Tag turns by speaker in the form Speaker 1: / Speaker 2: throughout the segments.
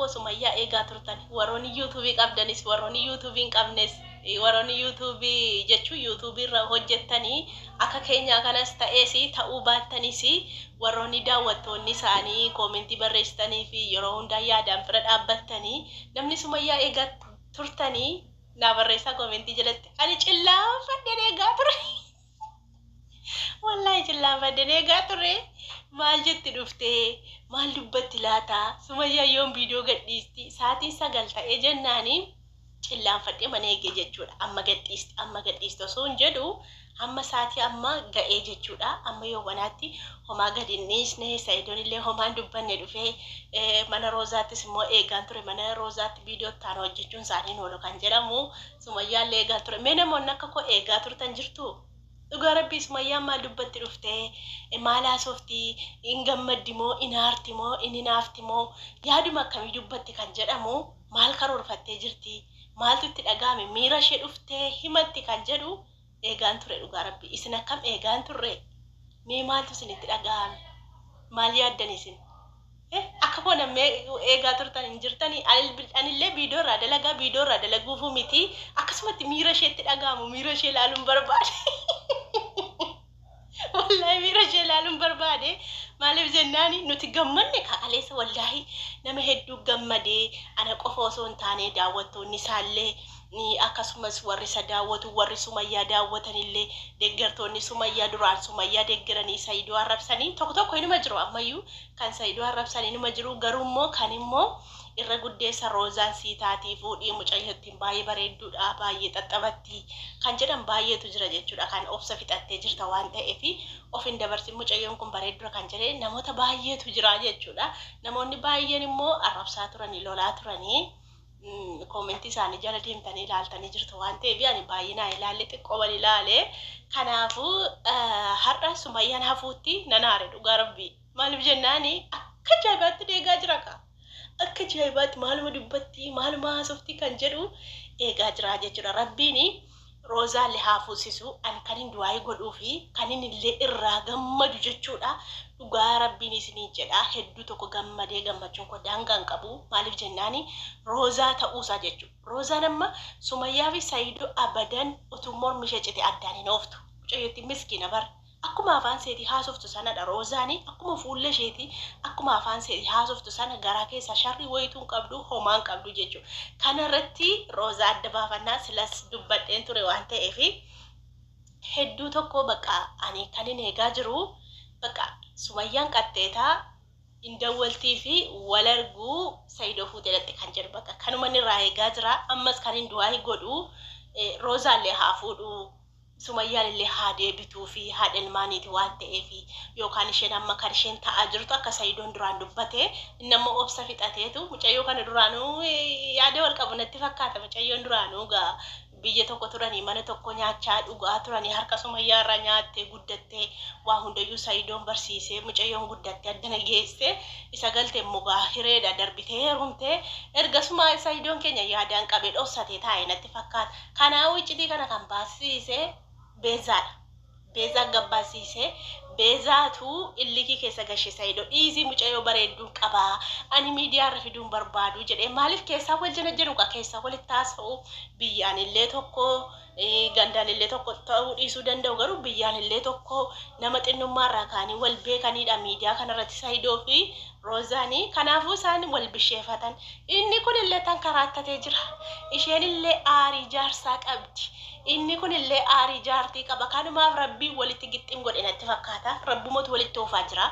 Speaker 1: koo Sumayyaa eegaa turtan? Warroonni YouTube qabdanis, warroonni YouTube hin qabnes, warroonni YouTube jechuun YouTube irra hojjettanii akka keenyaa kanas ta'ees ta'uu baattanis, warroonni daawwattoonni isaanii koomentii barreessitanii fi yeroo hundaa yaadaan bira dhaabbattanii, namni Sumayyaa eegaa turtanii naa barreessaa koomentii jalatti. Ani cillaanfadheen eegaa ture. Wallaahi cillaanfadheen eegaa ture. Maal jetti dhuftee? Maal dubbatti laata? Sumayyaa yoom viidiyoo gadhiisti? Sa'aatiin 9 ta'ee jennaani cillaanfadhee mana eegee jechuudha. Amma gadhiisti, amma gadhiisti osoo hin jedhu hamma sa'aatii amma ga'ee jechuudha. Amma yoo manaatti homaa gadi hin dhiisne, Sa'idoon illee homaa hin dubbanne dhufee. Mana Roozaattis immoo eegaan ture. Mana Roozaatti viidiyoo itti aanu hojjechuun isaanii hin oolu kan jedhamu. Sumayyaallee eegaan ture. Mee namoonni akka koo eegaa turtan jirtuu? Dhugaa rabbii Sumayyaan maal dubbatti dhufte? Maal haasofti? In gammaddi moo? In aarti moo? In hinaafti moo? Yaaduma akkamii dubbatti kan jedhamu, maal karoorfattee jirti? Maaltu itti dhaga'ame? Miira ishee dhuftee himatti kan jedhu eegaan ture dhugaa rabbii. Isin akkam eegaa hin turree? Mee maaltu isinitti dhaga'ame? Maal yaaddan isin? Akka koo namni eegaa turtan hin jirtanii? Anillee viidiyoo irraa dalagaa, viidiyoo irraa dalaguufuu miti, akkasumatti miira isheetti dhaga'amu, miira ishee ilaaluun barbaade. Wallaahi miira ishee ilaaluun barbaade. Maaliif jennaani, nuti gammanne kaleessa, wallaahi nama hedduu gammadee, ana qofa osoo hin taane daawwattoonni isaallee, akkasumas warri isa daawwatu, warri Sumayyaa daawwatanillee, deeggartoonni Sumayyaa duraan Sumayyaa deeggaranii Sayidoo arrabsanii tokko tokko inuma jiru, ammayyuu kan Sayidoo arrabsan inuma jiru. Garuu immoo kan immoo irra guddeessa Roozaan sii taatii fuudhii, mucayyottiin baay'ee bareedduudha, baay'ee xaxxabatti kan jedhan baay'eetu jira jechuudha. Kan obsa fixattee jirta waan ta'eef of hin dabarsin, mucayyoon kun bareeddudha kan jedhe namoota baay'eetu jira jechuudha. Namoonni baay'een immoo arrabsaa turanii, lolaa turanii, koomentii isaanii jala deemtanii ilaaltanii jirtu waan ta'eef ani baay'inaan ilaalle, xiqqooman ilaale. Kanaafuu har'a Sumayyaan hafuutti nan aare dhugaa rabbii. Maaliif jennaani, akka ajaa'ibaatti eegaa jira ka. Akka ajaa'ibaatti maaluma dubbatti, maaluma haasofti kan jedhu eegaa jira jechuudha. Rabbiin Roozaallee haa fuusisu. Ani kan hin du'aayii godhuu fi kan inni illee irraa gammadu jechuudha. Dhugaa rabbiin isinii jedha, hedduu tokko gammadee, gammachuun koo daangaa hin qabu. Maaliif jennaani, Roozaa ta'uusaa jechuudha. Roozaan amma Sumayyaa fi Sayidoo abadan utuu mormi ishee cite addaan hin ooftu. Mucayyottiin miskiina bar. Akkuma afaan seetii haasoftu sanadha Roozaani, akkuma fuulla isheetii, akkuma afaan seetii haasoftu sana garaa keessaa sharrii wayituu hin qabdu, homaa hin qabdu jechuudha. Kana irratti Roozaa adda baafannaa silas dubbadheen ture waan ta'eef, hedduu tokko bakka ani kan hin eegaa jiru, bakka Sumayyaan qaxxeetaa hin dawwaltii fi wal arguu, Sayidoo fuutee dhaqxe kan jedhu, bakka kanuma inni irraa eegaa jira. Ammas kan hin du'aa godhu Roozaallee haa fuudhu. Sumayyaan illee haa deebituufi, haadha ilmaaniiti waan ta'eefi. Yookaan isheen amma kan isheen ta'aa jirtu akka Sayidoon duraan dubbate, inni amma obsa fixateetu mucayyoo kana duraanuu yaada wal qabu natti fakkaata. Mucayyoon duraanuu gaa biyya tokko turanii, mana tokko nyaachaa dhugaa turanii, harka Sumayyaa irraa nyaattee guddattee, waa hundayyuu Sayidoon barsiisee mucayyoon guddattee addana geesse. Isa galte immoo gaa hireedha, darbitee heerumtee. Ergasumaa Sayidoon keenya yaadaan qabee dhoksatee taa'e natti fakkaata. Kanaafuu iccitii kana kan baasisiise Beezaadha. Beezaan gabbaasiise. Beezaatu illikii keessa gashe Sayido. Dhiisii, mucayyoo bareedduun qabaa. Ani miidiyaa irra fiduun barbaadu jedhee. Maaliif keessaa wal jala jedhu keessaa walitti haasa'u, biyyaan illee tokko, gandaan illee tokko ta'uu dhiisuu danda'u, garuu biyyaan illee tokko, nama xinnummaa irraa ka'anii wal beekanidha miidiyaa kanarratti Sayidoo fi Roozaanii. Kanaafuu isaan wal bisheeffatan. Inni kun illee tan karaattatee jira. Isheen illee aarii jaarsaa qabdi. Inni kun illee aarii jaartii qaba. Kanumaaf rabbiin walitti gixxim godhe natti fakkaata. Rabbumatu walitti oofaa jira.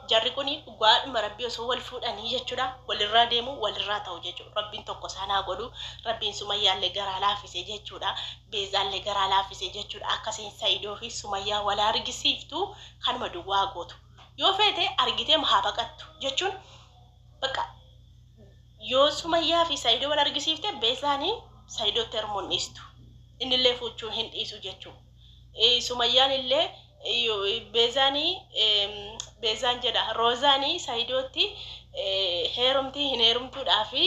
Speaker 1: Jarri kun dhugaadhuma rabbii osoo wal fuudhanii jechuudha. Walirraa deemu, walirraa ta'u jechuudha. Rabbiin tokko isaan haa godhu. Rabbiin Sumayyaallee garaa laaffise jechuudha. Beezaallee garaa laaffise jechuudha. Akkasiin Sayidoo fi Sumayyaa wal argisiiftu kanuma duwwaa gootu. Yoo feete argitee haa baqattu jechuun, bakka yoo Sumayyaa fi Sayidoo wal argisiifte, Beezaanii Sayidootti heerumuu hin dhiistu. Innillee fuuchuu hin dhiisu jechuudha. Sumayyaan illee Beezaanii, Beezaan jedha, Roozaanii Sayidootti heerumtii hin heerumtuudhaa fi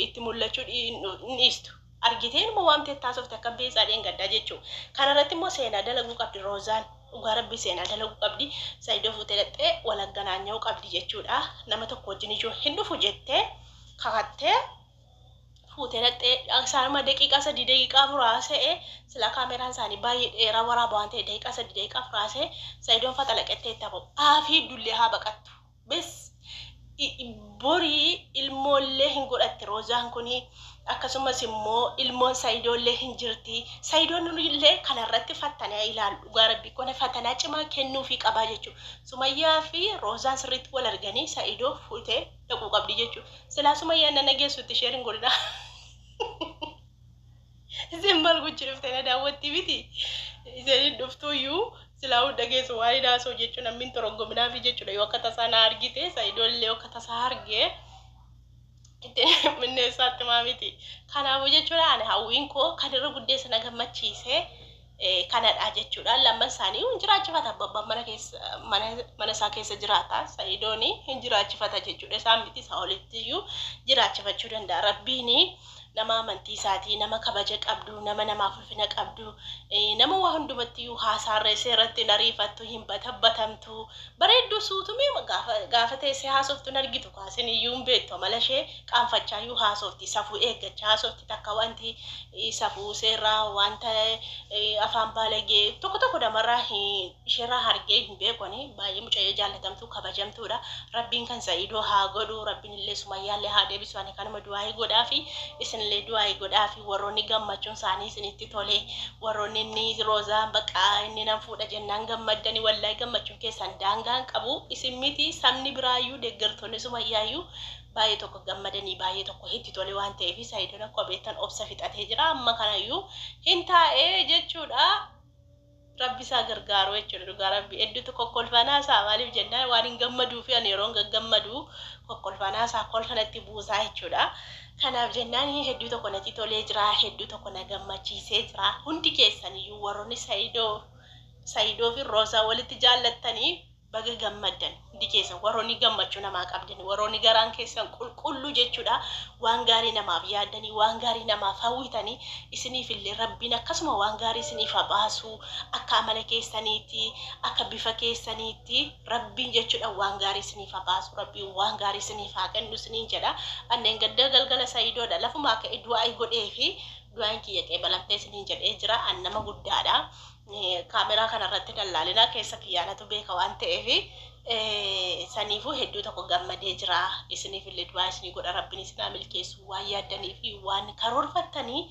Speaker 1: itti mul'achuu hin dhiistu. Argitee inuma waamtee taasofte akka Beezaa dheengaddaa jechuudha. Kanarratti immoo seenaa dalaguu qabdi Roozaan. Dhugaa rabbii seenaa dalaguu qabdi. Sayidoo fuutee dhaqxee wal agganaanya'uu qabdi jechuudha. Nama tokko wajjin iyyuu hin dhufu jettee. Kakattee fuutee dhaqxee isaanuma daqiiqaa 3 daqiiqaa 4 haasa'e silaa kaameraan isaanii baay'ee dheeraa waraaba waan ta'e daqiiqaa 3 daqiiqaa 4 haasa'e Sa'idoon faxalaqettee itti hafu haafii dullee haa baqattu bes borii ilmoollee hin godhatti Roozaan kuni akkasumas immoo ilmoon Sa'idoollee hin jirti Sa'idoon illee kanarratti fattanaa ilaalu dhugaa rabbii kone fatanaa cimaa kennuufii qabaa jechuudha Sumayyaa fi Roozaan sirriitti wal arganii Sa'idoo fuutee dhaquu qabdi jechuudha. Silaa Sumayyaan na dhageessutti share hin godhinaa. Isin maal gochuu dhufte na daawwatti miti. Isin hin dhuftuyyuu silaa hin dhageessu waan hin haasa'u jechuun namni hin toroggominaafi jechuudha. Yoo akka tasaa na argite Sa'idoon yoo akka tasaa arge itti minneessaatti maa miti. Kanaafuu jechuudha ani hawwiin koo kan irra guddeessa na gammachiise kanadha jechuudha. Lamman isaanii hin jiraachifata abbaan mana keessa mana isaa keessa jiraata. Sa'idoon hin jiraachifata jechuudha. Isaan miti isaa olitti iyyuu jiraachifachuu danda'a. Rabbiin nama amantii isaatii, nama kabaja qabdu, nama namaaf ulfina qabdu, nama waa hundumatti iyyuu haasaarra seerratti hin ariifattu, hin batabbatamtu. Bareedduu suutumee gaafa teessee haasoftu hin argitu kaasin iyyuu hin beektu amala ishee qaanfachaa iyyuu haasofti, safuu eeggachaa haasofti takka wanti safuu seerraa wanta afaan baalagee tokko tokko namarraa isheerraa argee hin beekoni. Baay'ee mucayyoo jaallatamtuu kabajamtuudha. Rabbiin kan Sa'idoo haa godhu, Rabbiin illee Sumayyaallee haa deebisu. Ani kanuma du'aayii godhaa fi isinillee du'aayii godhaa fi warroonni gammachuun isaanii isinitti tole, warroonni inni Roozaan baqaa inni nan fuudha jennaan gammaddani, wallaahi gammachuun keessan daangaa hin qabu. Isin miti sabni biraayyuu deeggartoonni Sumayyaayyuu baay'ee tokko gammadanii baay'ee tokko itti tole waan ta'eef Sa'idoon akkuma beektan obsa fixatee jira. Amma kanayyuu hin taa'ee jechuudha. Rabbi isaa gargaaru jechuudha dhugaa rabbi hedduutu kokkolfanaa isaa maaliif jennaan waan hin gammaduu fi ani yeroon gaggammadu kokkolfanaa isaa kolfa natti buusaa jechuudha. Kanaaf jennaan hedduu tokko natti tolee jira, hedduu tokko na gammachiisee jira. Hundi keessan iyyuu warroonni Sa'idoo fi Roozaa walitti jaallattanii baga gammaddan. Hundi keessan warroonni gammachuu namaa qabdan, warroonni garaan keessan qulqulluu jechuudha, waan gaarii namaaf yaaddanii, waan gaarii namaaf hawwitanii, isiniif illee Rabbiin akkasuma waan gaarii isiniif haa baasu. Akka amala keessaniitti, akka bifa keessaniitti Rabbiin jechuudha waan gaarii isiniif haa baasu, Rabbiin waan gaarii isiniif haa kennu isiniin jedha. Anneen gadda galgala Sa'idoodha lafuma akka du'aa godhee fi du'aan kiyya qeebalamtee isiniin jedhee jira. An nama guddaadha. Kaameraa kanarratti dallaalinaa keessa kiyyaanatu beeka waan ta'eef saniifuu hedduu tokko gammadee jira. Isiniif illee du'aa isinii godha. Rabbiin isin haa milkeessu. Waan yaaddanii fi waan karoorfattanii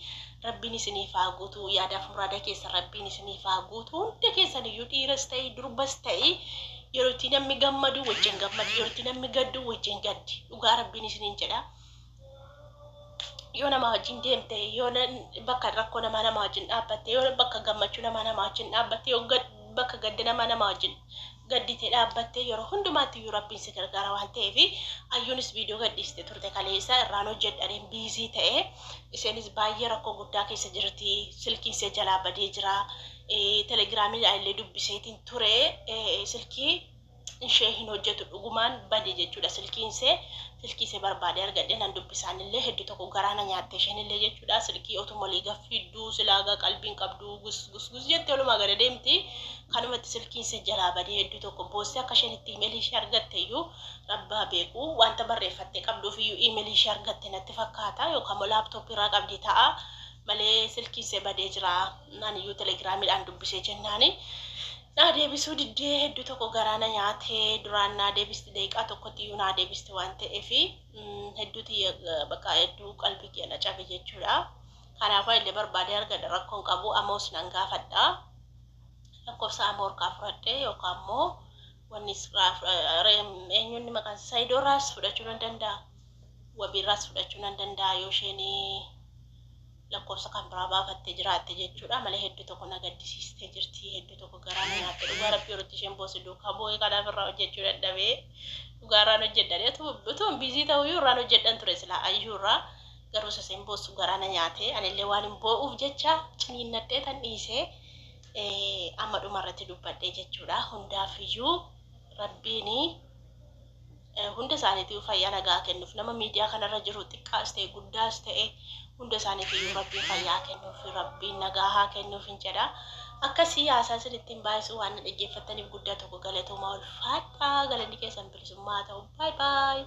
Speaker 1: Rabbiin isiniif haa guutu. Yaadaaf muraada keessa Rabbiin isiniif haa guutu. Hunda keessan iyyuu dhiiras ta'e durbas ta'e yeroo itti namni gammadu wajjin gammadi, yeroo itti namni gaddu wajjin gaddi. Dhugaa Rabbiin isiniin jedha. Yoo namaa wajjin deemte, yoo bakka rakkoo namaa namaa wajjin dhaabbatte, yoo bakka gammachuu namaa namaa wajjin dhaabbatte, yoo bakka gadda namaa namaa wajjin gadditee dhaabbatte, yeroo hundumaatti iyyuu Rabbiin si gargaara waan ta'eef. Ayyuunis viidiyoo gadhiiste turte kaleessa irraan hojjedhadheen biizii ta'e. Isheenis baay'ee rakkoo guddaa keessa jirti. Silkiin ishee jalaa badee jira. Telegiraamii illee dubbiseetiin ture. Silkii ishee hin hojjetu, dhugumaan bade jechuudha silkiin ishee. Silkii ishee barbaade argadhe nan dubbisaan illee hedduu tokko garaa na nyaatte isheen illee jechuudha. Silkii otuma olii gaffidduu silaagaa qalbiin qabdu gus gus gus jettee olumaa gada deemti. Kanumatti silkiin ishee jalaa badee hedduu tokko boossee akka isheen itti imeelii ishee argatte iyyuu rabbaa beeku. Wanta barreeffattee qabduuf iyyuu imeelii ishee argatte natti fakkaata, yookaan immoo laaptooppii irraa qabdi ta'a malee silkiin ishee badee jira. Naan iyyuu telegiraamiidhaan dubbisee jennaani naa deebisuu diddee hedduu tokko garaa na nyaatee. Duraan naa deebisti, daqiiqaa tokkotti iyyuu naa deebisti waan ta'eef hedduu bakka hedduu qalbii kiyya na cabe jechuudha. Kanaafuu illee barbaadee argadha, rakkoon qabu. Amoos nan gaafadha. Lakkoofsa amoo harkaa fudhadhee yookaan immoo wanni eenyuun maqaan Sayidoorraas fudhachuu nan danda'a. Wabiirraas fudhachuu nan danda'a yoo isheen lakkoofsa kan biraa baafattee jiraatte jechuudha. Malee hedduu tokko na gaddisiistee jirti. Hedduu tokko garaa na nyaatte. Dhugaa rabbii yerootti isheen boosse duukaa boo'ee kanaaf irraa hojjechuu dadhabee. Dhugaa irraan hojjedhan. Utuu biizii ta'uyyuu irraan hojjedhan ture silaa ayyuu irraa. Garuu isheen boossu garaa na nyaate. Anillee waan hin boo'uuf jecha ciniinnadhee tan dhiisee amma dhumarratti dubbadhee jechuudha. Hundaafiyyuu Rabbiin hunda isaaniitiif fayyaa nagaa kennuuf, nama miidiyaa kanarra jiru xiqqaas ta'e guddaas ta'e hunda isaaniitiif Rabbiin fayyaa kennuuf, Rabbiin nagaa haa kennuuf hin jedha. Akkasii haasaa isinitti hin baay'isu. Waan na dhaggeeffattaniif guddaa tokko galatoomaa, ulfaadhaa. Galanni keessan bilisummaa haa ta'u. Baay baay.